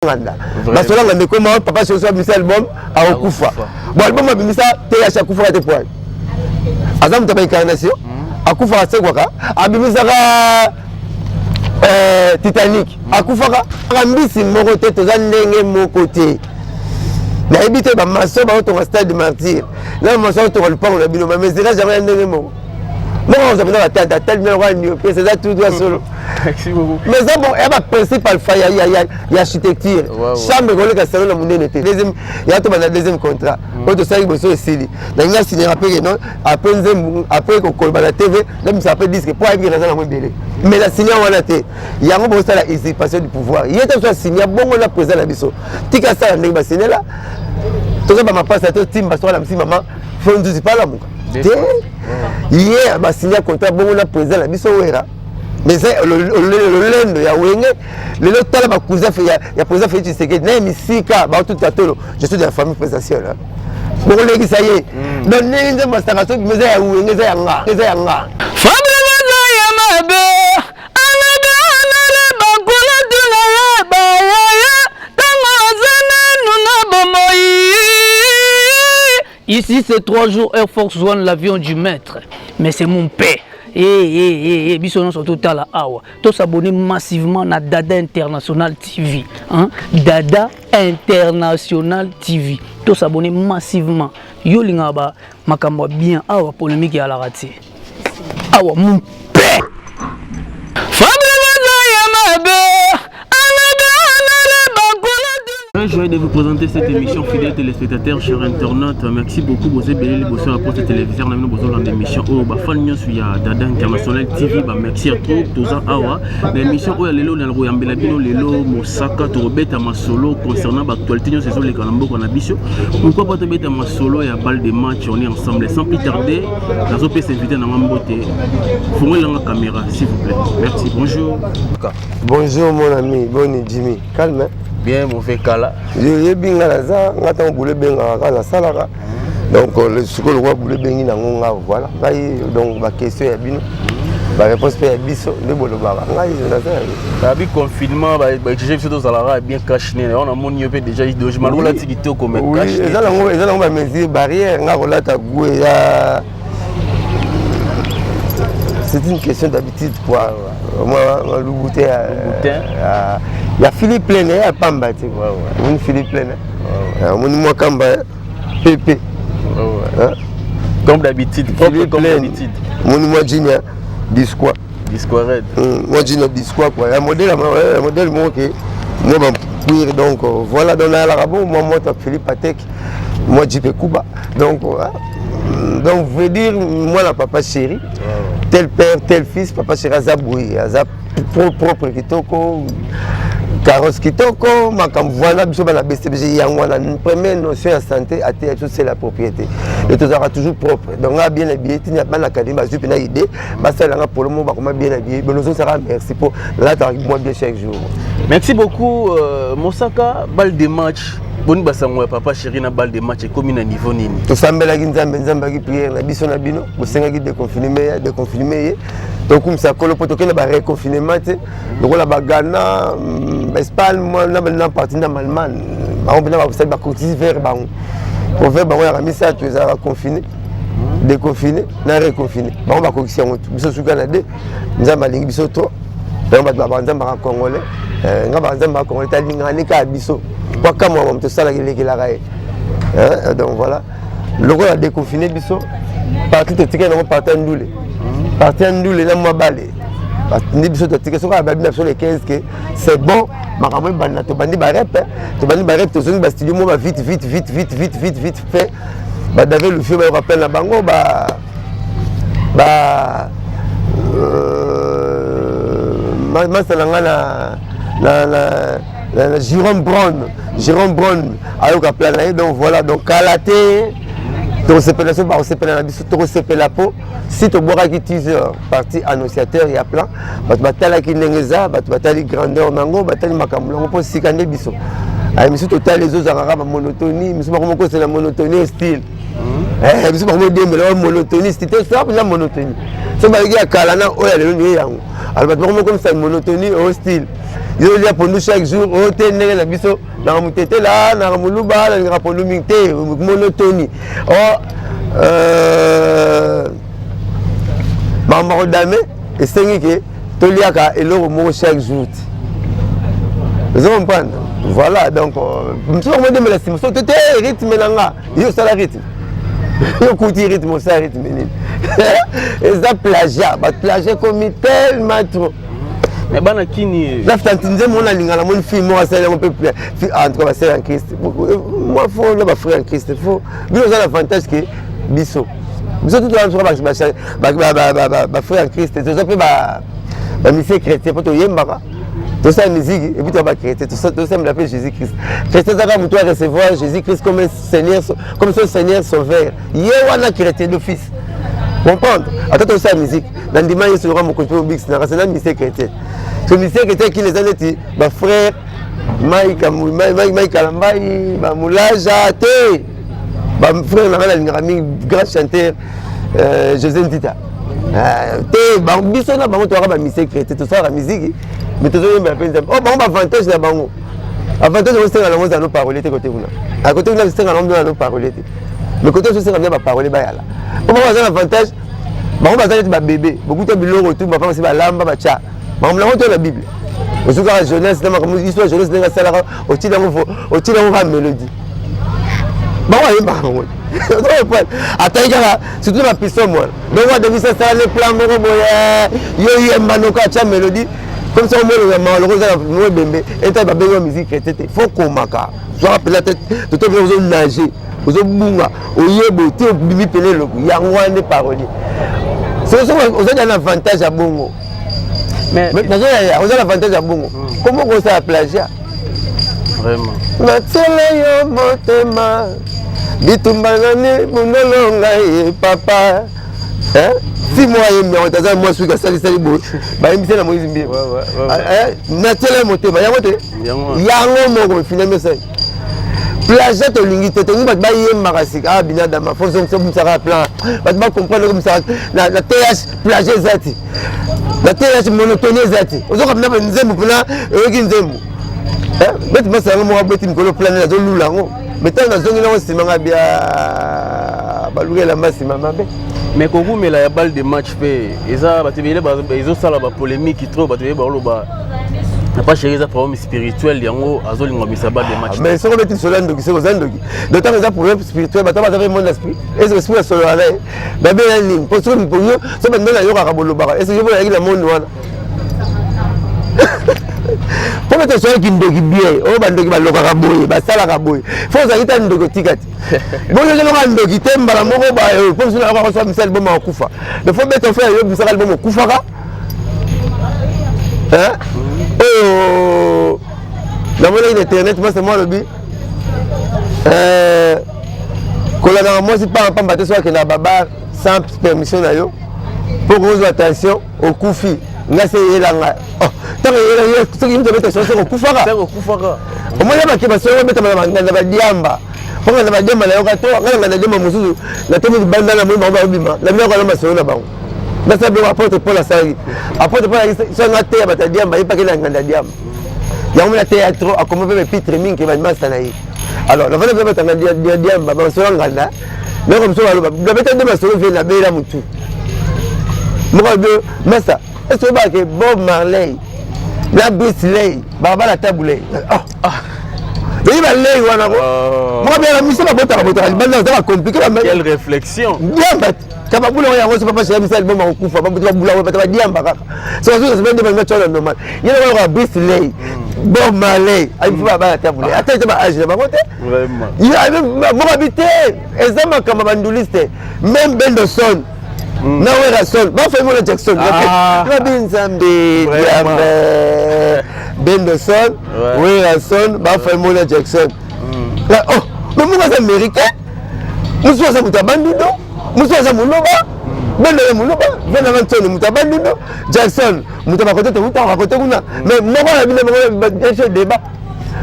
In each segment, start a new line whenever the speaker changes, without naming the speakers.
Nganda masolo nganda ekoma papa soso abimisa album akokufa bon album abimisa th akufaka te poil aza moto ya baincarnation akufaka asekwaka abimisaka Titanic akufaka mbisi moko te. Toza ndenge moko te. Nayebi te, bamaso baotonga Stade Martyr na bamaso baotonga lupango na bino, bamesurage yango ya ndenge moko moko akozwa mpenza batante atali bino lokola niopese eza tout droit solo.
Merci beaucoup.
Mais eza bon, ya baprincipe alpha ya architecture. Chambre ekoleka salon na monene te. Deuxième ya tobanda, deuxième contrat oyo tosalaki boso esili, nalingi asignera mpe ke non, après nzembo, après kokoloba na TV, nabimisa mpe disque po ayebi ke naza nango ebele, mais na signa wana te. Yango bosala usurpation du pouvoir. Ye te, biso asinya bongo na président na biso. Tika asala ndenge basignela. Toza bamapasa te, timba soki alamisi mama fo nzuzi palamuka te. Ye basinya contrat bongo na président na biso Wera, mais eza lolendo ya Wenge. Lelo tala bacousin ya président Félix Tshisekedi na ye misika baotuta tolo. Je suis de la famille présidentielle, bokolekisa ye. Donc ndenge nzembo asanga soki eza ya Wenge, eza ya nga, eza ya nga.
Fabrice ya mabe alabi alala bakula tuna ye bayaya ntango aza nanu na bomoi. Ici, c'est 3 jours Air Force One, l'avion du maître. Mais c'est mon père. Eh, eh, eh, eh, biso nyonso totala awa. Tos'abonner massivement na Dada International TV. Hein? Dada International TV. Tos'abonner massivement. Yo linga ba makambo bien awa, polémique ya la te. Awa mon père. Fabrice ya mabe alabi alala bakula.
Très joyeux de vous présenter cette émission, fidèles téléspectateurs, chers internautes. Merci beaucoup. Vous êtes belé liboso ya poste téléviseur na bino, bozolanda émission oyo. Bafan nyonso ya Dada International TV, ba merci ya trop. Toza awa na émission oyo ya lelo na koyambela bino lelo Mosaka. Tokobeta masolo concernant baactualité nyonso ezoleka na mboka na biso. Pourquoi pas tobeta masolo ya balle de match? On est ensemble. Sans plus tarder, nazopesa invité na nga mbote. Fongolelanga caméra, s'il vous plaît. Merci. Bonjour.
Bonjour mon ami, boni Jimmy, calme, hein?
Bien, mauvais kala.
Yebi nga naza nga ntango bulu ebengaka kaka nasalaka. Donc sikoyo lokola bulu ebengi nango nga, voilà ngai. Donc baquestion ya bino, baréponse mpe ya biso nde bolobaka, ngai naza yango.
Babi confinement baexige biso tozalaka bien cache-nez. Wana namoni yo mpe déjà maloko olati kitoko, mais
cache. Eza nango bamesure barrière. Nga kolata gu eza, c'est une question d'habitude quoi. Moi Louboutin ya Philippe Plene ya pamba te, omoni Philippe Plene, omoni mwa kamba pepe.
Comme d'habitude, propre comme d'habitude.
Omoni mwa jean ya disquois.
Disquared.
Mwa jean ya disquois quoi, ya modèle, ya modèle moko ke mwa bacuir. Donc voilà, donc nayalaka bon mwa moto ya Philippe Patek, mwa jeep ekuba. Donc veut dire mwana papa chéri, tel père tel fils. Papa chéri aza boye, aza propre, kitoko, carrosse kitoko, makambo wana. Biso bana BCBG, yango wana première notion ya santé ateya biso, c'est la propriété, et tozalaka toujours propre. Donc nga bien habillé, tina bana académie bazwi mpena idée basalelanga polo moko, bakoma bien habillé. Bon, ozosaka merci mpo nalataka mwa bien chaque jour.
Merci beaucoup Mosaka. Balle de match, boni basango ya papa chéri na balle de match ekomi na niveau nini?
Tosambelaki Nzambe, Nzambe aki prière na biso na bino. Bosengaki déconfinement ya déconfinement ye, tokumisa Kolo mpo tokende bareconfinement te lokola Bagana, Espagne na partie na Allemagne. Bango mpena basali bakotisi vert bango po vert bango yaka misato ezalaka confiné, déconfiné na reconfiné. Bango bakokisi yango. Biso suka na de Nzambe alingi biso to yango. Bato baba Nzambe aka congolais, nga baka Nzambe aka congolais, talingaka ne kaka biso po akamwa moto osalaka elekelaka ye. Donc voilà, lokola déconfiné biso, parti totikali nango parti ya ndule, parti ya ndule na mwa bale nde biso totika. Soki ababi na biso le 15 ke c'est bon, makambo ebanda, tobandi barep, tobandi barep, tozongi bastudio mo ba vite vite vite vite vite vite vite fait. Badave lufio bayoka plein na bango ba masala nga na Jérôme Brown, Jérôme Brown ayoka plan na ye. Donc voilà, donc kala te tokosepela. So bakosepela na biso, tokosepela mpo si tobwakaki teaser, partie annonciateur ya plan, bato batalaki ndenge eza, bato batali grandeur nango, batali makambo nango mpo sika nde biso misu totali ezozalaka bamonotonie. Misu bango mokosela monotonie style, biso bango modembela wa monotonie style te. So mpenza monotonie, so bayoki ya kala na oyo ya lelo nde yango. Alors bato bango mokomisa monotonie o style. Yo olia pondu chaque jour, oyo te ndenge na biso, naka motetela, naka moluba, nalingaka pondu mingi te, monotoni. Or, makambo ya kodame esengi ke toliaka eloko moko chaque jour te. Ozo comprendre? Voilà, donc mosusu akomodembela nsima so te te rythme na nga, yo osala rythme. Yo okuti rythme, osala rythme nini? Eza plagiat, ba plagiat ekomi tellement trop.
Mais bana kini
nafuta nzembo ngo nalinga namoni fille moko asali yango mpe, en tout cas basali en Christ. Moi faut na bafrère en Christ, faut bino oza na avantage ke biso biso tout toza bafrère en Christ, toza mpe bamusicien chrétien mpo toyembaka, tosala musique et puis toza bachrétien, tosambela mpe Jésus Christ. Chrétien ezaka moto a recevoir Jésus Christ comme un Seigneur, comme son Seigneur sauveur, ye wana chrétien d'office. Comprendre? Ata tosala musique, na ndima Yesu loka mokonzi mpe mobikisi nanga, c'est na musicien chrétien. So musicien chrétien kini eza neti bafrère Mike Kalambai, bamulaja te, bafrère nanga nalingaka mingi, grand chanteur José Ntita te. Biso na bango toyaka bamusicien chrétien, tosalaka musique mais tozoyembela mpe Nzambe. Oh, bango baavantage na bango, avantage yango esenga nango eza no parole te. Kote kuna, akote kuna esenga nango na no parole te, mais kote oso esenga bina baparole bayala po bango baza na avantage. Bango baza neti babebe, bokuta biloko tu bapa basi balamba batya makambo nango to na Bible. Ozwi kaka jeunesse na makambo, histoire jeunesse ndenge asalaka, otili yango, otili yango kaka mélodie, bango ayembaka yango atai kaka, surtout na bapisome wana. Donc adebisi asala ne plan moko boye, yo yemba noko atya mélodie comme ça, omona mawa loko eza na mo ebembe eta babengi wa musique chrétien te. Faut komaka zwaka mpena te, toto mpe ozonage, ozobunga, oyebo te, obimi pene eloko yango wana nde parolier. Soki oza na avantage ya bongo, nazoyaya, oza na avantage ya bongo, komo kosala plagiat?
Vraiment.
Natiela yo motema, bitumba nani bundolo ngai papa si mwa ayembi yango te, aza mwa suki asalisali boye, bayembisi na Moïse Mbie. Natiela yo motema yango te, yango moko finami osali plagiat. Tolingi te, tolingi bato bayembaka sika. Ah, binadama fosomisaka plan, bato bacomprendre komisaka na th plagiat eza te, na th monotonie eza te. Ozoka mpena nzembo mpena oyoki nzembo beti masa yango moko abeti mikolo plan, nazolula yango, mais ntango nazongi nango nsima nga bia baluka elamba nsima mabe.
Mais kokumela ya balle de match mpe eza bato ebele ezosala bapolémique trop. Bato ebele baoloba Papa Chéri eza problème spirituel, yango azolinga bisa balle de match.
Mais soki obeti lisolo ya ndoki, soki oza ndoki, donc ntango eza problème spirituel, bato baza mpe monde esprit, ese esprit asolola na ye babela nini? Mpo soki yo so bando nayokaka bolobaka, ese yo boyaki na monde wana mpo bete soki kindoki bien oyo bandoki balokaka boye, basalaka boye, fo ozalaki ta ndoki otika te boyozelaka ndoki te mbala moko mpo mosusu nayokaka so misali boma okufa, mais fo beta fo yo bisaka liboma okufaka oyo namonaki na internet. Mwasi mwa alobi kolandaka mwasi pamba pamba te, so akendaka babar sans permission na yo mpo kozwa attention, okufi. Nga se eyelanga ntango eyela, soki moto abeta soki okufaka, omoni bake basolo babetama na badiamba, mpo nga na badiamba nayoka to nga na nga na diamba mosusu natomi libanda na moi, bango babima na miaka na masolo na bango. Nasala biloko apôtre Paul asalaki. Apôtre Paul alaki so nga teya bato ya diamba, ye mpaki na nganda ya diamba yango na teya trop, akoma mpe bapitre mingi ke bamasta na ye. Alors nafanda mpe batanga diamba, masolo ya nganda nayoko mosusu baloba nabeta nde masolo vie nabela motu moko alobi: masta, ese oyebaka Bob Marley na Bruce Lee balabala tabuley eyi balei wana ko moko biaka miso babotaka botaka libanda eza bacompliqué.
Quelle réflexion!
Diamba ka babula yango so papa Chéri misali boma kokufa, babula bato badiamba kaka so bazoka nde bango tsona normal ye na kaka Bruce Lee, Bob Marley ayifi babala tabuley ata eza baage na bango te moko abi te, eza makambo banduliste même Bendoson na Werason bafai mona Jackson babi Nzambe diambe Bendoson, Werason bafai mona Jackson. Oh, mais moko aza américain, mosusu aza moto ya Bandundu, mosusu aza moloba bendo ye moloba venanga ntsoni moto ya Bandundu, Jackson moto ya bakote, tokutaka bakote kuna. Mais moko na bino bango débat.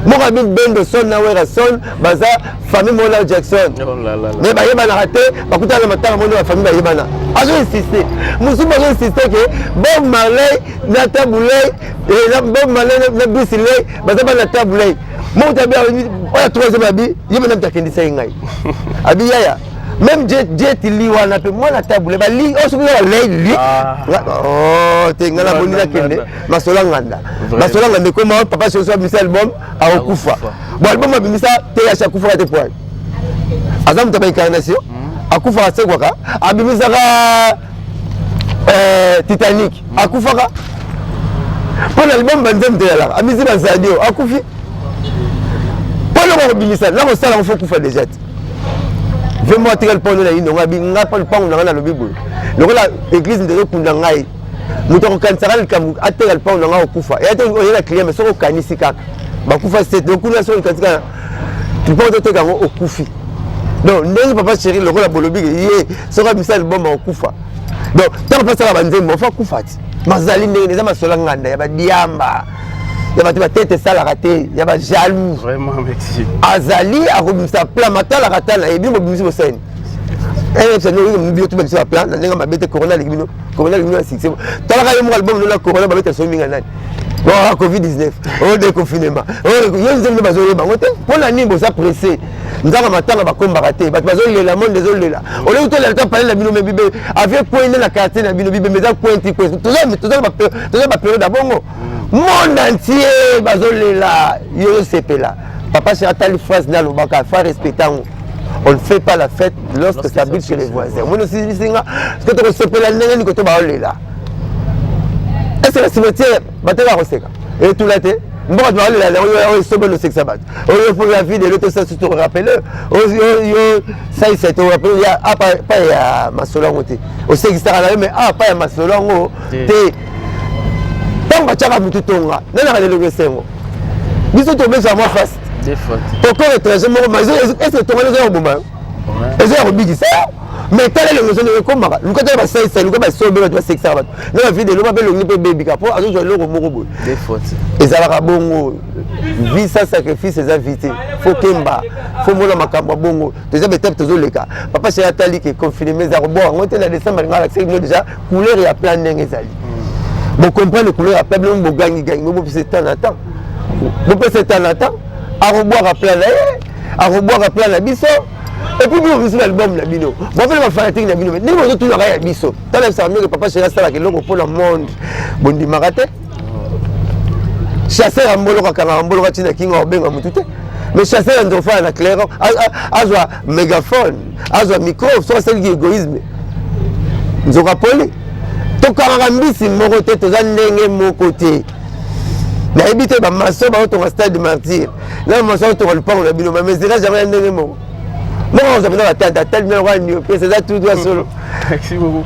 Moko abi Bendoson na Werrason baza famille moko na Jackson.
Oh là là là.
Mais bayebanaka te, bakutana na matanga moko nde bafamille bayebana. Azo insiste. Mosusu bazo insiste ke Bob Marley na Tabu Ley, na Bob Marley na Bruce Ley baza bana Tabu Ley. Moko tabi oyo troisième abi ye mena moto akendisaki ngai. Abi yaya même jet li wana mpe mwana Tabu Ley bali oyo soki oyo ley li.
Ah.
Oh te ngai naboni nakende masolo ya nganda. Masolo ya nganda ekoma papa soso abimisa album akokufa. Bon album abimisa TH akufaka te poil. Aza moto ya ba incarnation. Akufaka asekwaka abimisaka Titanic akufaka mpo na album banzembo toyalaka abimisi bazadio akufi mpo eloko akobimisa na kosala ngo fo kufa deja te. Ve mo atikali mpo na yino ngai nga mpo lupango na ngai nalobi boye lokola église nde ezokunda ngai moto akokanisaka likambo ateka lupango na ngai okufa eya te oye na client mais soki okanisi kaka bakufa sete okuna soki okanisi kaka lupango toteka yango okufi. Donc ndenge papa chéri lokola bolobi ke ye soki abimisa album akokufa, donc ntango mpe asalaka banzembo afa kufa ti mazali ndenge eza masolo ya nganda ya badiamba ya bato batete esalaka te ya bajaloux.
Vraiment, merci.
Azali akobimisa plan matalaka ta na ye bino bobimisi bosani bio tobimisa baplan na ndenge mabe te. Corona aleki bino, corona aleki bino na succès. Talaka ye moko album nona corona babeta soki minga nani oh, covid 19 oh, déconfinement oh, yo nzembe bazoyeba yango te. Mpo na nini boza pressé? Nzaka matanga bakombaka te, bato bazolela, monde ezolela. Oleki tolela ta pale na bino me bibe avie coin na quartier na bino bibembe eza coin ti coin. Toza baperiode ya bongo, monde entier bazolela, yo ozosepela. Papa chéri atali phrase nde alobaka fa respecte yango: on ne fait pas la fête lorsque ça brûle chez les voisins. Omoni osilisinga soki tokosepela ndenge nini koto baolela? Est ce que na cimetière bato bakoseka etula te? Mboka baolela yango oyo esobeli osekisa bato oyo mpo ya vide elo tosa susu torapele oyo salisa torapele ya apa ya masolo yango te. Osekisaka na yo mais apa ya masolo yango te. Ntango batiaka motu tonga nanaka leloko esengo biso tobesaka mwa face tokor étranger moko mais est ce que tonga eza ya koboma yo, eza ya kobikisa? Mais tala elongo ezo ndenge ekomaka, luka tala basalisa, luka basobe bato basekisaka bato na bavide eloko mpe elongi mpe ebebika mpo azozwa eloko moko boye. Ezalaka bongo, vie sans sacrifice eza vie te. Fo kemba, fo mona makambo ya bongo. Toza betape tozoleka. Papa chéri atali ke confinement eza koboka yango te na décembre, alinga alakisaki bino déjà couleur ya plan ndenge ezali. Bocomprendre couleur ya plan bino bogangigangi, bopesa temps na temps, bopesa temps na temps. Akobwaka plan na ye, akobwaka plan na biso. Et puis bino biso album na bino bofele bafanatique na bino ndenge bozotunaka ya biso. Tala bisaka ndenge papa chéri asalaka eloko mpona monde bondimaka te. Chasseur ya mboloko akangaka mboloko atina kinga obenga motu te, mais chasseur ya nzofaya na clairon azwa mégaphone, azwa micro soki asaliki égoïsme nzoka poli. Tokangaka mbisi moko te, toza ndenge moko te. Nayebi te bamaso baotonga stade martyr na bamaso baotonga lupango na bino, bamesurage yango ya ndenge moko moko akozwa mpenza batante atali bino lokola myopie eza tout droit solo.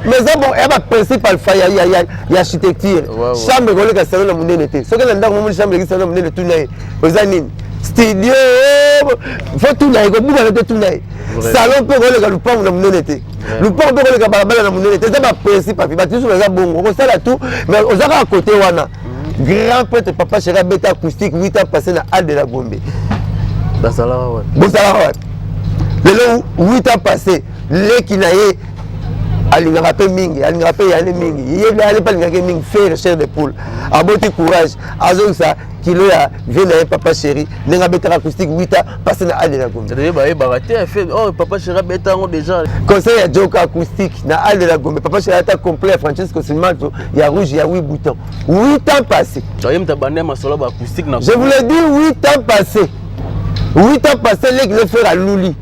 Mais eza bon, ya baprincipe alpha ya architecture. Chambre ekoleka salon na monene te. Soki na ndako momoni chambre eleki salon na monene, tuna ye eza nini studio. Fo tuna ye kobukana te, tuna ye. Salon mpe koleka lupango na monene te, lupango mpe koleka balabala na monene te. Eza baprincipe api bato nyonso baza bongo. Okosala tout mais oza kaka côté wana. Grand prêtre papa chéri abeta acoustique 8 ans passé na Halle de la Gombe.
Bazalaka wapi?
Bozalaka wapi? Lelo 8 ans passé, leki na ye alingaka mpe mingi, alingaka mpe yale mingi, ye ale mpe alingaka mingi faire chair de poule. Aboti courage, azongisa kilo ya vie na ye papa chéri ndenge abetaka acoustique 8 ans passé na Halle de la Gombe.
Bayebaka te, oh, papa chéri abeta yango déjà.
Conseil ya joka acoustique na Halle de la Gombe, papa chéri ata complet ya Francesco Simalto ya rouge ya 8 boutons, 8 ans passé.
Ye moto abandi masolo ba acoustique na
Je vous l'ai dit, 8 ans passé, 8 ans passé, leki le frère aluli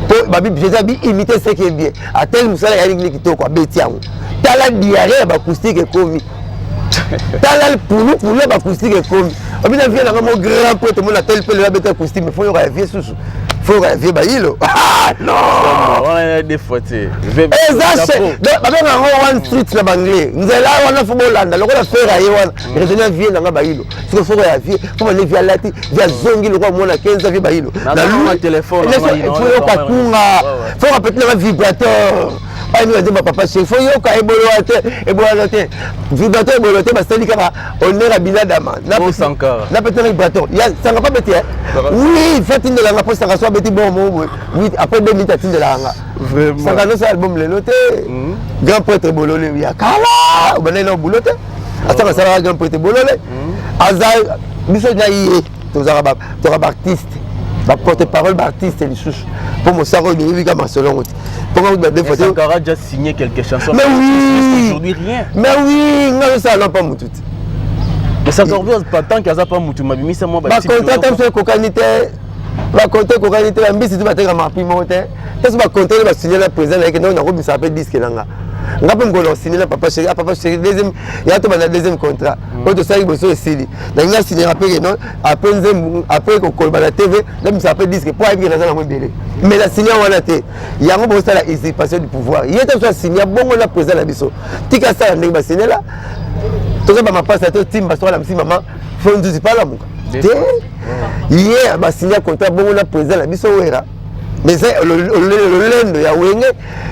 po babi jésus abi imiter ce qui est bien. Ateli mosala ya lingi kitoko, abeti yango. Tala diarrhée ya baacoustique ekomi, tala pulupulu ya baacoustique ekomi. Obi na vie nanga mo grand prêtre mona ateli mpe lelo abeti acoustique, mais fo yoka ya vie susu, fo yoka ya vie bayilo. Ah non, eza babenga yango one street na banglais, nzela wana fo bolanda lokola fere aye wana raisonne vie nanga bayilo. Siko foko ya vie fo bande vie alati vie azongi lokola mwana 15 vie bayilo. Fo yoka kunga, fo kapeti nanga vibrateur. Ayembi banzembo ya papa chéri, fo yoka eboloa te, ebolana te, vibrato ebolo te, basali kaka honneur ya biladama.
Sankara
na petaka vibrato ya sanga pa beti, oui, fo atindelanga mpo sanga so abeti bon mo boye, oui, après 2 minutes atindelaka nga. Sanga nyonso album lelo te, grand prêtre bolole ya kala obandaki na boulot te, asanga asalaka grand prêtre bolole. Aza biso na ye, tozalaka baartiste, baporte parole, baartiste lisusu, mpo mosaka oyo toyebi ka masolongo te, mpo
nga des fois Sankara a déjà signé quelques chansons.
Mais oui,
aujourd'hui rien.
Mais oui, nga osala pa mutu te.
Mais Sankara pas tant qu'aza pas mutu mabimisa mwa.
Bacontrat ta biso ekokani te, bacontrat ekokani te, bambisi tu batekama mapi moko te. Te so bacontrat nde basigne na président na ye, kende nakobimisa mpe disque na nga, nga mpe mokolo osigne na papa chéri, papa chéri deuxième ya tobanda deuxième contrat oyo tosali liboso esili, nalingi asignaka mpe keno après nzembo, après kokoloba na TV, nabimisa mpe disque, mpo ayebi ke naza nango ebele. Mais nasigne wana te, yango bosala usurpation du pouvoir. Ye te, so asigne bongo na président na biso, tika asala ndenge basignela. Toza bamapasa te, otimba soki alamisi mama fo nzuzi mpe alamuka te. Ye basigne contrat bongo na président na biso Wera, mais eza lolendo ya Wenge.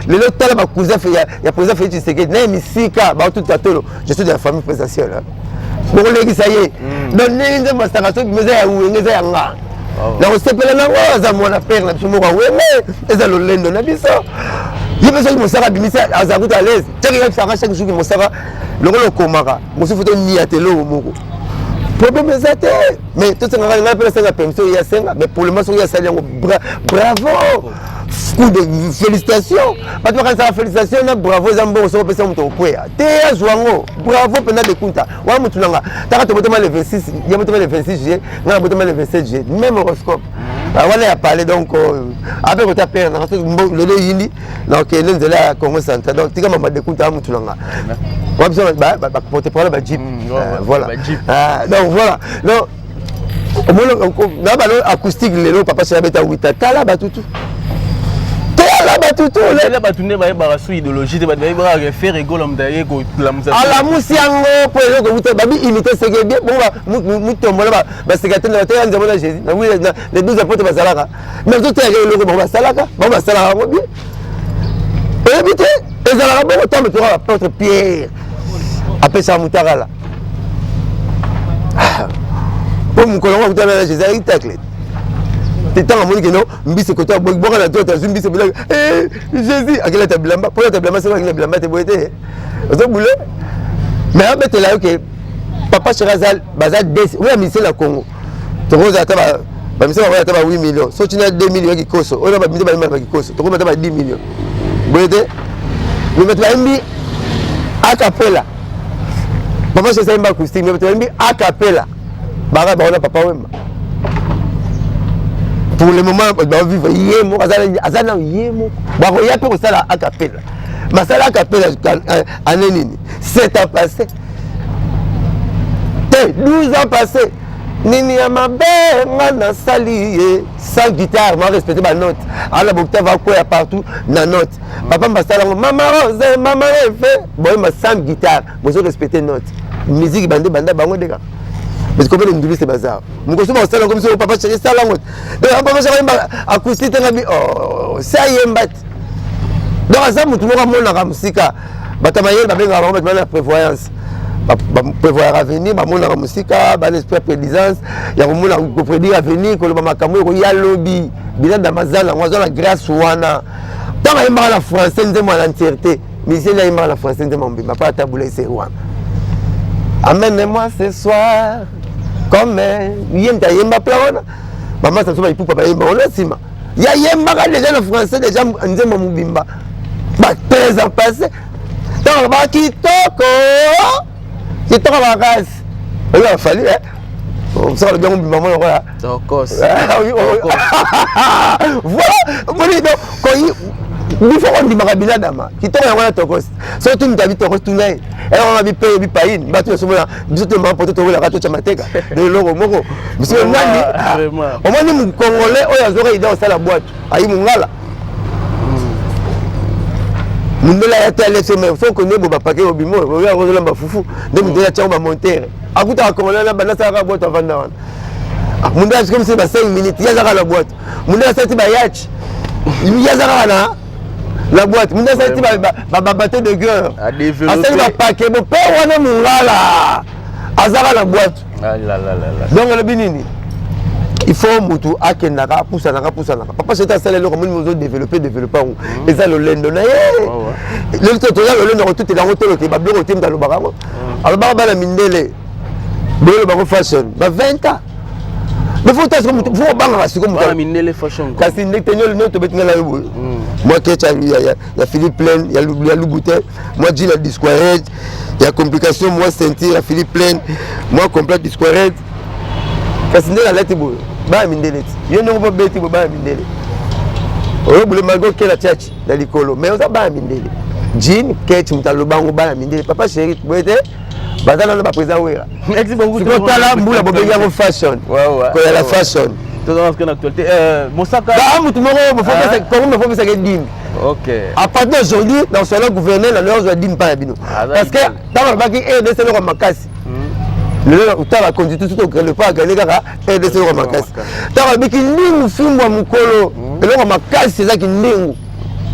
Lelo tala bacousin ya président Félix Tshisekedi na ye misika baotuta tolo, je suis de la famille présidentielle, bokolekisa ye. Donc ndenge nzembo asaka so eza ya Wenge, eza ya nga, nakosepela nango. Aza mwana père na biso moko ya Wenge, eza lolendo na biso. Ye mpe soki mosaka abimisi, aza kuta à l'aise. Tiaki yebisaka chaque jour mosaka lokola okomaka mosusu tonia te, eloko moko problème eza te. Mais tosengaka, ngai mpe nasenga permission, ye asenga. Mais pour le moment, soki asali yango, bravo, coup de félicitation. Bato bakanisaka félicitation na bravo eza mbongo. Soki opesa moto okweya te, azwa yango, bravo mpenza. Dekunta wana motu nanga taka, tobotama le 26, ye botama le 26 juillet, ngai nabotama le 27 juillet, même horoscope wana ya parler. Donc ape kota pere nanga, soki lelo eyindi, nakokende nzela ya Congo Central. Donc tika mama Dekunta ya motu nanga wa biso baporte parole, bajeep, voilà. Donc voilà, donc omoni na bano acoustique lelo, papa chéri abeta wita, tala batutu, tala batutu.
Ela bato nde bayebaka su idéologie te, bato bayebaka Ferre Gola, moto aye kolamusa.
Alamusi yango mpo eloko wuta babi imité seke bien bongo, mutombola baseka te, bateya nzambe na Jésus, les 12 apôtres bazalaka, mais ozoteyaka eloko bango basalaka, bango basalaka yango bien. Oyebi te, ezalaka bongo. Ntango toka apôtre Pierre apesaka mutakala mpo mokolo yango akutana na Jésus, alaki tacle te. Ntango amoni keno mbisi koto boka na droite, azwi mbisi bilaka Jésus akelata bilamba mpo lata bilamba, soki akina bilamba te boye te, ozobule. Mais abetela yo ke papa chéri aza baza des oyo ya musicien na Congo, tokozala ata bamisien bakoya ata ba 8 millions, so tina 2 millions ya kikoso oyo na bamisien bayemba na bakikoso, tokoma ata ba 10 millions boye te. Mais bato bayembi acapella, papa chéri ayemba acoustique, mais bato bayembi acapella baka bango na papa Wemba. Pour le moment bavivre, ye moko aza nano, ye moko bakoya mpe kosala acapella, basala acapella année nini? 7 ans passé te, 12 ans passé. Nini ya mabe nga nasali ye sans guitare, ma respecte banote, ala baoctave akwea partout na note. Papa basala yango, mama Rose, mama Efe, boyemba sans guitare, bozo respecte note. Musique bande banda bango ndeka, parce que combien de nduliste baza mokoso bakosala yango? Biso papa chéri sala yango. Donc papa chéri ayemba acoustique te, ngabi se ayemba te. Donc aza motu moko amonaka mosika. Bato ya mayele babengaka bango bato bana ya prévoyance, baprévoyaka avenir, bamonaka mosika, bana esprit ya prédisance, ya komona, koprédire avenir, koloba makambo oyo koya lobi. Bilanda mazala yango aza na grâce wana. Ntango ayembaka na français nzembo ya entièreté, musicien ayembaka na français nzembo mobimba mpo atabula eseri wana, amène-moi ce soir comme ye moto ayemba pla wana, bamasa biso baipupa bayemba wana nsima yayembaka déjà na français déjà nzembo mobimba ba 13 ans passé. Ntango alobaka kitoko kitoko makasi, oyo afali soki alobi yango mbimba moko lokola voilà. Omoni, donc bifo kondimaka biladama kitoko yango na tokos. Soki tuni tabi tokos, tuna ye eloko bi pe bipaini bato nyonso mona biso toyembaka poto, towelaka totya mateka de eloko moko biso nani. Omoni mokongolais oyo azwaka ida kosala bwato, ayi mongala mundele aya te, alese. Mais faut konde bo bapake obimo oyo akozolamba fufu nde mundele atiango bamontere, akutaka congolais na banda asalaka bwato, avanda wana. Mundele asikomi komisi ba 5 minutes, ye azaka na bwato. Mundele asali ti bayachi, ye aza kaka na La boîte mutu asali ti babateau de guerre, asali bapake bo mpe wana mongala azaka na boîte. Donc elobi nini? Il faut mutu akendaka, apusanaka, apusanaka. Papa Chéri asala eloko, moni ozo développe, développe yango, eza lolendo na ye. Lelo toza lolendo kotutela yango, toloke babiloko te. Mutu alobaka yango, alobaka bana mindele boyoloba bango fashion ba 20 ans, mais faut tasiko mutu faut obangaka siko
mutu mindele fashion.
Kasi ndenge te tobetingala yo boye, mwa ketch ya Philippe Plein, ya Louboutin, mwa jean ya Dsquared, ya complication, mwa ceinture ya Philippe Plein, mwa complet Dsquared. Kasi nde nalati boye, baya mindele ti yo ndenge mpo beti boye, baya mindele oyo bule, malgré okela chachi na likolo, mais oza baya mindele. Jean, ketch, moto alobango baya mindele, Papa Chéri boye te, baza nano baprésident Wera. Sikotala mbula bobengi yango fashion, koyala fashion.
Tozala na actualité, Mosaka.
Baa mutu moko kongo bafopesaka dîme. À partir d'aujourd'hui, dans solo gouverneur na lelo ozwa dîme mpa ya bino, parce que ntango alobaki RDC eloko makasi, lelo otala constitution, le agane kaka RDC eloko makasi. Ntango alobiki ndingu fimbo ya mokolo, eloko makasi ezaki ndingu,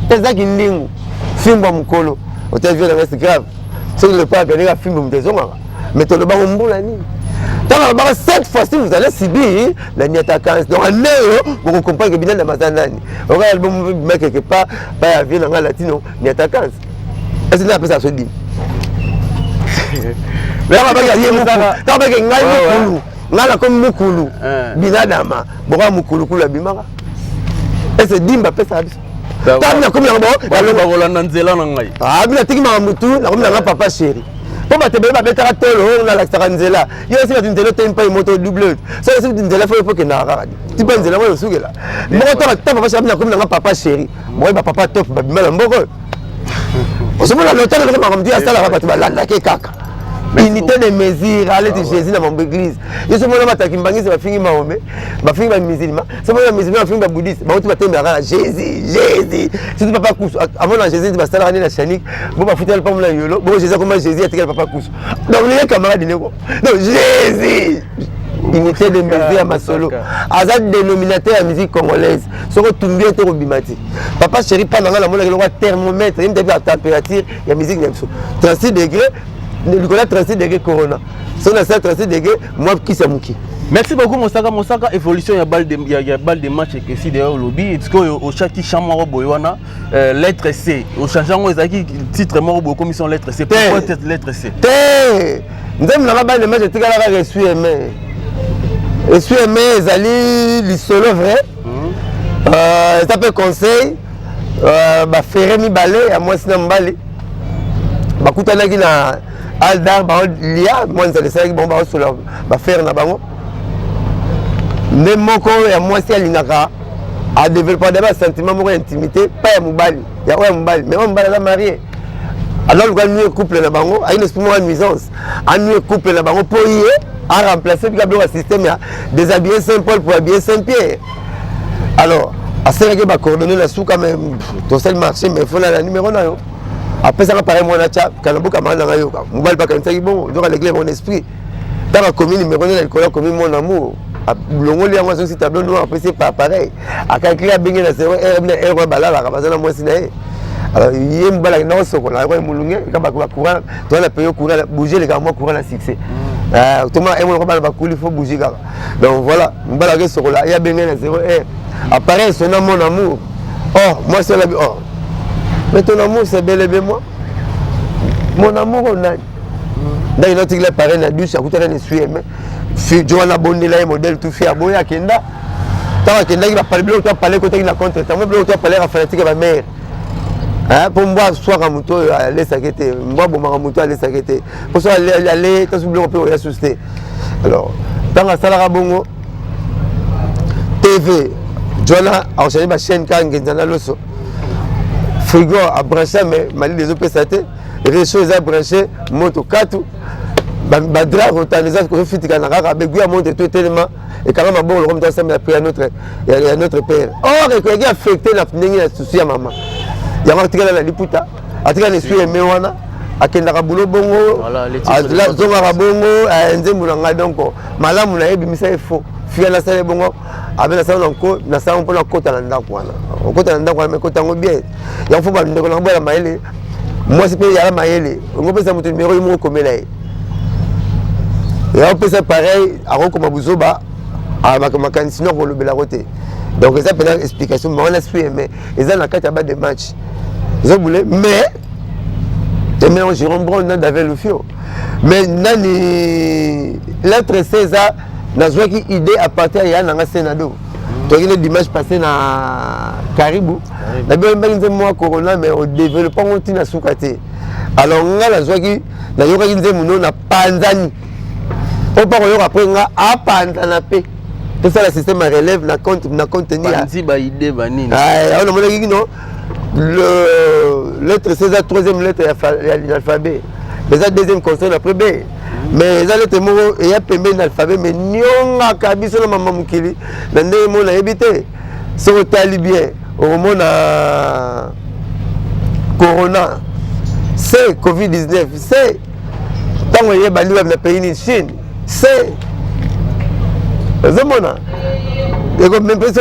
ezaki ndingu fimbo ya mokolo. Otali vie nanga, c'est grave soki le pas agane kaka fimbo, moto ezongaka. Mais tolobaka mbula nini? Ntango alobaka cette fois-ci vous allez subir la niatakance, donc ane oyo bokocomprendre ke binana maza nani oka album bima quelque part pa ya vie nanga latino niatakance. Est-ce que apesa so dîme? Ntango baki ngai mokulu, ngai nakomi mokulu, binadama boka mokulukulu abimaka, ese dîme bapesaka biso? Ntango nakomi yango.
Bakolanda nzela na ngai.
Abi natiki makambo tu, nakomi nanga Papa Chéri, mpo bato ebele babetaka tolo oyo nalakisaka nzela. Yo esi bato nzela otemi mpai moto double, so esi nzela fo okendaka kaka ti mpe nzela oyo osukela moko. Ta Papa Chéri, nakomi nanga Papa Chéri, mokoyi bapapa top babima na mboka oyo. Ozomona lotala ndenge makambo ti asalaka, bato balandaki kaka unité de mesure aleti Jésus na mambo église. Yo so mona bataki mbangisi, bafingi Mahomet, bafingi bamusulman, so mona bamusulman, bafingi babouddhiste, bauti batembelaka kaka Jésus, Jésus. Surtout papa Kusu amona Jésus nti basalaka nde na chanik bo bafutela pambo na yolo bongo Jésus akoma Jésus, atikala papa Kusu. Donc leye camarade ndeko, donc Jésus, unité de mesure ya masolo, aza dénominateur ya musique congolaise. Soki otumbi ye te, kobima te. Papa Chéri mpa na ngai, namonaki eloko ya thermomètre, ye mtabi ya température ya musique na biso, 36 degré, likolo ya 36 degré corona. Soki nasala 36 degré, mwa kisi ya moke.
Merci beaucoup, Mosaka. Mosaka, évolution ya balle de match ekesi d'ailleurs. Olobi sikoyo ochaki champ moko boye wana, lettre C, ochange yango, ezalaki titre moko boye, commission lettre C. Pourquoi lettre C?
Te, nzembo nanga balle de match etikala kaka esui aimé. Esui aimé ezali lisolo vrai, eza mpe conseil. Bafrère mibale ya mwasi na mobali bakutanaki na aldar, baolia mwa nzala esalaki bango, baosola bafrère na bango. Nde moko ya mwasi alingaka adéveloppe d'abord sentiment moko ya intimité pa ya mobali, ya oyo ya mobali, mais oyo mobali aza marié. Alors luka nuire couple na bango, ayi na esprit moko ya nuisance, anuire couple na bango mpo ye aremplace bika biloko ya système ya déshabiller Saint Paul pour habiller Saint Pierre. Alors asengaki bacoordonné na suka, mais tosali marché, mais fona na numéro na yo. Apesaka pareil mwana tya kana bokamaka nanga yoka mobali bakanisaki bongo, donc alegle mon esprit. Ntango akomi numéro nde na likolo, akomi mon amour, longoli yango, azongisi tableau noir, apesi pa appareil, akalkile, abenge na 0 heure na heure wana balalaka, baza na mwasi na ye. Alors ye mobali akenda kosokola yango molunge ka bacourant, toza na période courant bougie elekaka mwa courant na succès, toma emoloko bana bakuli, faut bougie kaka. Donc voilà, mobali ake sokola, ye abenge na 0 heure, appareil sonna, mon amour. Oh, mwasi alabi: oh, mais ton amour, c'est bel et bien moi, mon amour. Oyo nani? Ndenge natikila appareil na douche, akutana na esui aimé jo wana, abondela ye modèle tout fi aboyi. Akenda, ntango akendaki, bapale biloko to apale, ekotaki na contre temps biloko to apale yaka fanatique ya bamare, mpo mbwa aswaka moto oyo alesaki te, mbwa abomaka moto alesaki te, mpo so ale taso biloko mpe oya susu te. Alors ntango asalaka bongo, TV jona akochanger bachaîne kaka ngenza na loso, frigo abranche, mais malili ezopesa te, réchaud eza branché, moto katu, badrap kotanda eza kozofitikana kaka, begui ya moto eto etelema, ekanga maboko loko moto asambela prière notre ya notre père. Or ekoyaki affecté na ndenge ya susu ya mama yango, atikala na liputa, atikala na esui aimé wana, akendaka bulo bongo, azongaka bongo. Nzembo na ngai donc malamu na ye ebimisa ye faux fia, nasala ye bongo. Abe nasala na nko, nasala mpo nakota na ndako wana. Okota na ndako wana, mais kota yango bien. Yango fo bandeko na boya mayele. Mwasi mpe yala mayele. Okopesa moto numéro ye moko komela ye. Ya opesa pareil, akokoma buzoba, makanisi no akolobela yango te. Donc eza mpenza explication, mais wana suis aimé. Eza na kati ya ba de match. Ezobule, mais aimé yango Jérôme Brown na David Lufio. Mais nani lettre C eza nazwaki idée à partir ya nanga Senado. Toyaki le dimanche passé na Karibu. Nabiyembaki nzembo mwa corona, mais odéveloppe yango ntina suka te. Alors nga nazwaki, nayokaki nzembo no na panzani. Po pa koyoka après nga apanzana pe. Tosala système ya relève na compte na compte tenu ya
Banzi ba idée ba nini.
Ayo namonaki kino le lettre C eza troisième lettre ya l'alphabet. Eza deuxième consonne après B. Mais eza lettre moko eya pembeni na alphabet, mais niongaka biso na mama mokili na ndenge moko nayebi te. Soki otali bien okomona corona C, COVID-19 C, ntango eyebandi wapi na pays nini? Chine. C ozomona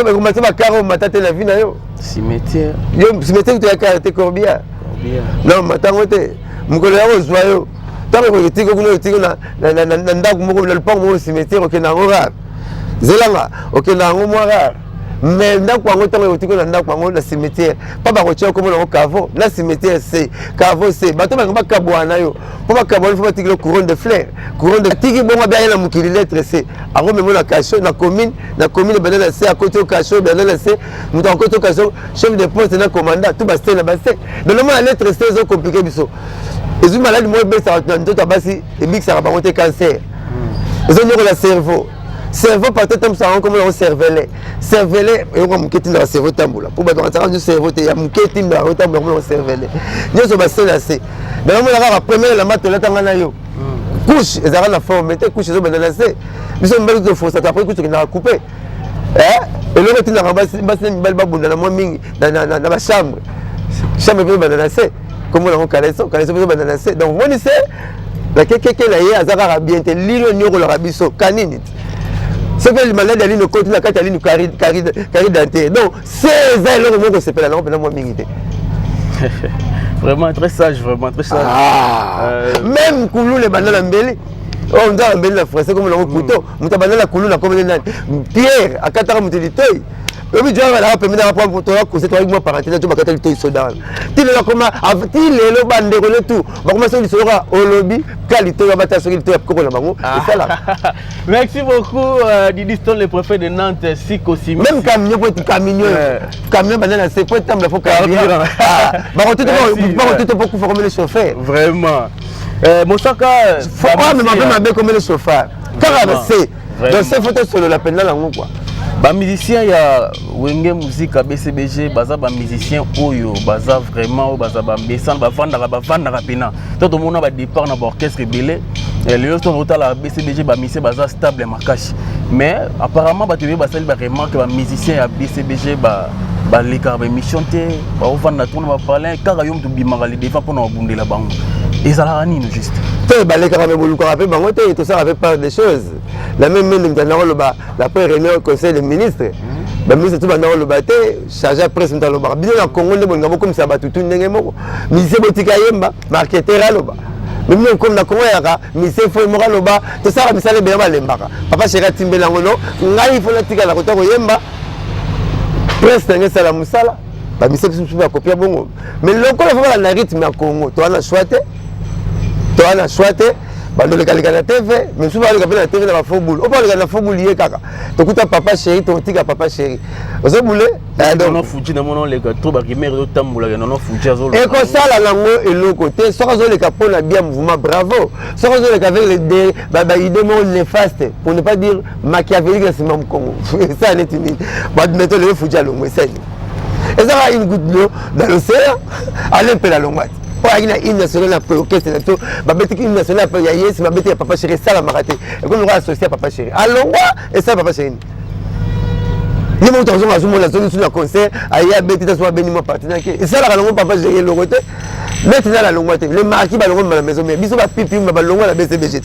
ekomati bakara omata te na vie na yo.
Cimetière.
Yo cimetière toya kara te, corbillard. Non, matango te. Mokolo ya kozwa yo, ntango etiki kuna, otiki na ndako moko, na lupango moko, cimetière okende yango rare, zelanga okende yango mwa rare. Mais ndako yango, ntango otiki na ndako yango na cimetière, mpa bakotia komona yango caveau na cimetière C, caveau C. Bato balinga bakabwana na yo, mpo bakabwana fo batikeli couronne de fleur, couronne de tiki bongo abiaye na mokili. Lettre C yango memo na cachot na commune, na commune banda na C, akoti o cachot banda na C, moto akoti o cachot, chef de poste na commandant tout base na base. Donc namona lettre C ezocompliquer biso. Ezwi maladi moko ebesaka na nzoto ya basi, ebikisaka bango te, cancer. Ezonyokola cerveau, cerveau parti etambwisaka yango, komona yango cervelle. Cervelle eyoka moke etindaka cerveau etambola, mpo bato bakataka nzo cerveau te ya moke etindaka yango etambola, komona yango cervelle. Nyonso base na se. Donc namona kaka première elamba tolatanga na yo, couche ezalaka na forme te, couche ezobanda na se. Biso mibali tofosaka, après couche tokendaka coupe. Eloko etindaka basi na mibali babunda na mwa mingi na bachambre, chambre mpe ebanda na se, komona yango caleçon, caleçon mpe ezobanda na se. Donc moni se na kekeke na ye aza kaka bien te. Lino nyokolaka biso kanini te, soki maladi ya lino ekoti na kati ya lino, carie dentaire. Donc se eza eloko moko kosepela nango mpena mwa mingi te.
Vraiment très sage, vraiment très sage.
Ah, même kuluna ebanda na mbeli. Oyo nzala mbeli na français komona yango couteau. Moto abanda na kuluna komona nani? Pierre akataka moto litoi. Oyebi jo alaka pembeni nanga po toya kose, toyaki mwa parenthèse, to bakata litoi soda wana. Ti lelo akoma, ti lelo bandeko ne tu bakoma soki lisolo kaka olobi ka litoi, babata soki litoi ya koko na bango esalaka.
Merci beaucoup, Didi Stone, le préfet de Nantes, Siko Simi.
Même camion, po camion, camion banda na se, po etambola fo carburant. Bakotuta po kufa comme le chauffeur.
Vraiment. Mosaka.
Amema mpe mabe comme le chauffeur kaka na se. Donc se fo tosolola mpenza nango quoi.
Bamusicien ya Wenge Musica BCBG baza bamusicien oyo baza vraiment oyo baza bambesana, bavandaka mpena to tomona badépart na baorchestre ebele. Lelo so totala BCBG, bamusicien baza stable makasi, mais apparemment bato ebele basali baremarque, bamusicien ya BCBG balekaka baémission te, baovanda tona baparlin kaka. Yo moto obimaka le devant mpona babundela bango, ezalaka nini juste?
Te, balekaka me bolukaka mpe bango te. Tosalaka mpe part des choses la même mende. Moto andaka oloba la première réunion conseil des ministres, baministre to bandaka oloba te, chargé ya presse moto alobaka. Bino na Congo nde bolinga bokomisa bato tu ndenge moko. Musicien botika yemba, marketeur aloba. Mais bino komi na Congo yaka musicien fo moko aloba. Tosalaka misala ebele, balembaka. Papa chéri atimbeli yango no ngai fo natikala kota koyemba, presse nange esala mosala. Bamusicien biso mosusu bakopia bongo, mais lokola fo bala na rythme ya Congo, toza na choix te, toza na choix te. Bandolekaleka na TV, mais mosusu baleka mpe na TV na bafaux boule. Oyo baleka na faux boule ye kaka tokuta papa chéri, tokotika papa chéri ozobule.
Nono Fuji namona oleka trop, barumeur ezotambolaka, Nono Fuji azoloba.
Ekosala nango eloko te. Soki azoleka mpo na bien mouvement, bravo. Soki azoleka avec baidée moko néfaste, pour ne pas dire machiavélique, na nsima mokongo, esala neti nini? Baadmettons lelo Fuji alongo, esali ezaka une goutte d'eau dans l'océan. Ale mpela alongwa te oyo ayaki na hymne national na orchestre na biso, babetiki hymne national ya yesi, babeti ya papa chéri, esalamaka te. Ekomi lokola associé ya papa chéri, alongwa, esala papa chéri ye moko. Tozonga, azomona azongi su na concert, aye abeti ta so abeni mwa parti nake, esalaka nango papa chéri eloko te. Neti nala longwa te, le marquis balongwa na maison mère, biso bapipi balongwa na BCBG te.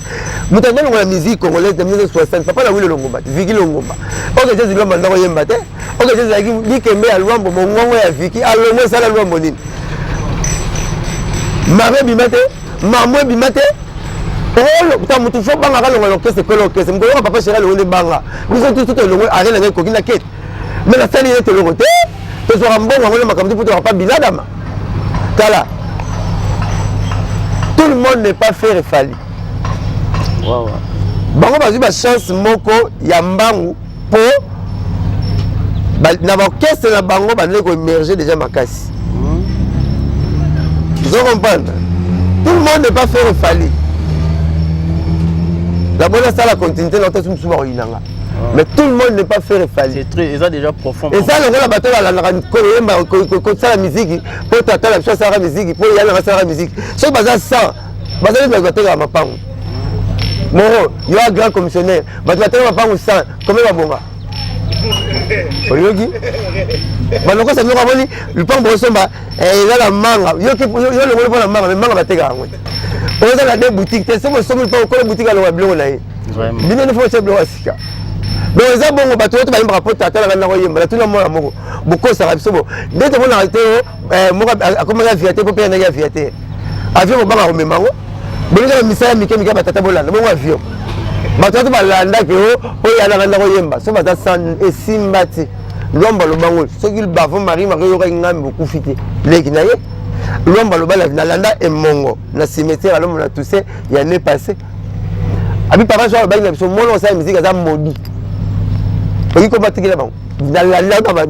Moto anda longola musique congolaise na 1960, papa na Wilo Longomba te, Viki Longomba. Ok, Jazz Lwambo anda koyemba te. Ok, Jazz azalaki likembe ya Lwambo, mongongo ya Viki, alongwa esala Lwambo nini? Mare ebima te, mamo ebima te. Ta motu fo banga kalongola orchestre, ekolo orchestre. Mokolo yoka papa chéri alongoli nde banga. Biso tutu tolongwe, arena ngai ekoki na kete. Mais nasali ye tolongo te. Tozwaka mbongo yango na makambo te mpo tozwaka pa biladama. Tala, tout le monde n'est pas faire Fally. Bango bazwi bachance moko ya mbangu mpo na baorchestre na bango bandeki koemerge déjà makasi. Ozo comprendre? Tout le monde n'est pas faire Fally. Namoni asala continuité na otosi mosusu bakoyinanga. Mais tout le monde n'est pas faire Fally.
C'est très, eza déjà profond.
Eza lokola bato balandaka koyemba, kosala miziki mpo tata na biso asalaka miziki, mpo ya nanga asalaka miziki. Soki baza 100, bazali bato batekaka mapango. Moro yo a grand commissionnaire, bato bateka mapango 100, combien babonga? Oyoki balokosa biloko, amoni lupango bokosomba eza na manga, yo longoli mpo na manga, mais manga batekaka yango te. Oyo eza na de boutique te, soki osombi lupango, kolo boutique alonga biloko na ye. Bino nde fo otya biloko ya sika. Donc eza bongo, bato oyo to bayembaka mpo tata nanga ndako oyemba. Natuna mwana moko, bokosaka biso bo nde tomonaka te. Moko akomaki aviateur mpo mpe yandaki aviateur, avion kobanga komema yango. Bolinga misala mike mike ya batata, bolanda bongo avion. Bato bato balandaki o oyo yanaka ndako oyemba. So baza san esimba te. Lwambo alobango soki bavo Marie Marie oyokaki ngambi bokufi te, leki na ye Lwambo aloba nalanda emongo na cimetière alombo na Toussaint ya année passé. Abi papa so alobaki na biso, mwana osala musique aza maudit. Oki kobatikela bango. Nalanda,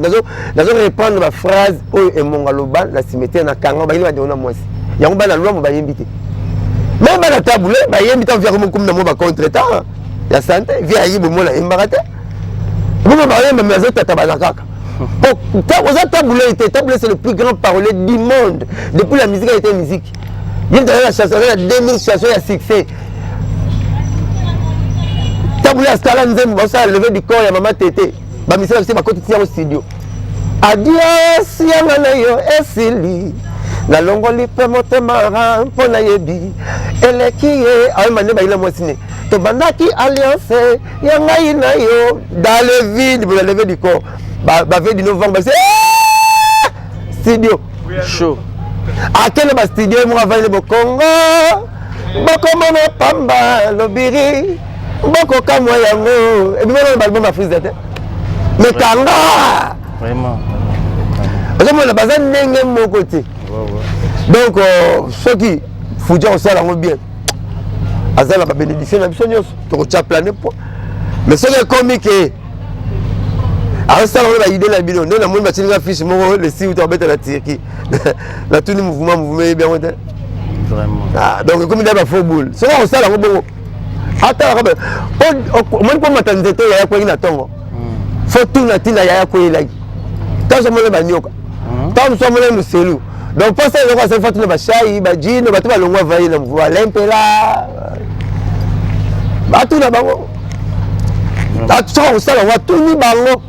nazo reprendre baphrase oyo emongo aloba na cimetière na kanga bayini bandeko na mwasi yango. Bana Lwambo bayembi te, même bana tabule bayembi te. Viaka mokomi na mo bacontretemps ya santé, vie ayi bomona ayembaka te. Bongo bayemba, mais azotata bana kaka. Oza tabule te. Tabule, c'est le plus grand parolier du monde depuis la musique a été musique. Ye moto aza na chanson, aza na 2000 chanson ya succès. Tabule asala nzembo basala levée du corps ya mama Tete, bamisala biso bakoti ti yango studio. Adios yanga na yo esili, nalongoli mpe motema mpo nayebi eleki ye. Ayemba nde bayina mwasi ne tobandaki alliance ya ngai na yo dans le vide. Bona levée du corps bave du novembre base studio
chaud.
Akende bastudio moko, avandi bokongo, bokomona pamba lobiri, bokokamwa yango ebimana na baalbum afrise te, mais kanga.
Vraiment.
Ozomona baza ndenge moko te. Donc soki Fuja kosala yango bien, aza na babénédiction na biso nyonso, tokotya plane po. Mais soki ekomi ke azosala ngo baide na bino nde namoni batilinga fiche moko le si uta kobeta na Turquie, natuni mouvement, mouvement eyebi yango te.
Vraiment.
Donc ekomi nde bafaux boule. Soki akosala yango bongo, atalaka omoni mpo mata nzete yaya kweyaki na ntongo, fo tuna ntina yaya kweyelaki. Ntango omoni banyoka, ntango mosusu amoni moselu. Donc mposa eloko asali, fo tuna bashai bajino, bato balongwa vai na mouvement alempela, batuna bango. Soki akosala yango, atuni bango.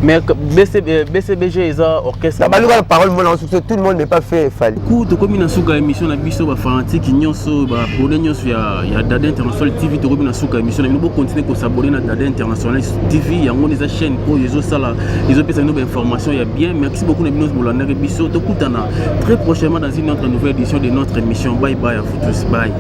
Mais BCBG eza orchestre.
Na baluka na parole mona succès, tout le monde n'est pas fait Fally.
Ku tokomi na suka émission na biso. Bafanatique nyonso, baabonné nyonso ya Dada International TV, tokomi na suka émission na bino. Bocontinue kosabonner na Dada International TV. Yango eza chaîne oyo ezosala, ezopesa bino bainformation ya bien. Merci beaucoup na bino bolandaki biso. Tokutana très prochainement dans une autre nouvelle édition de notre émission. Bye bye à vous tous, bye.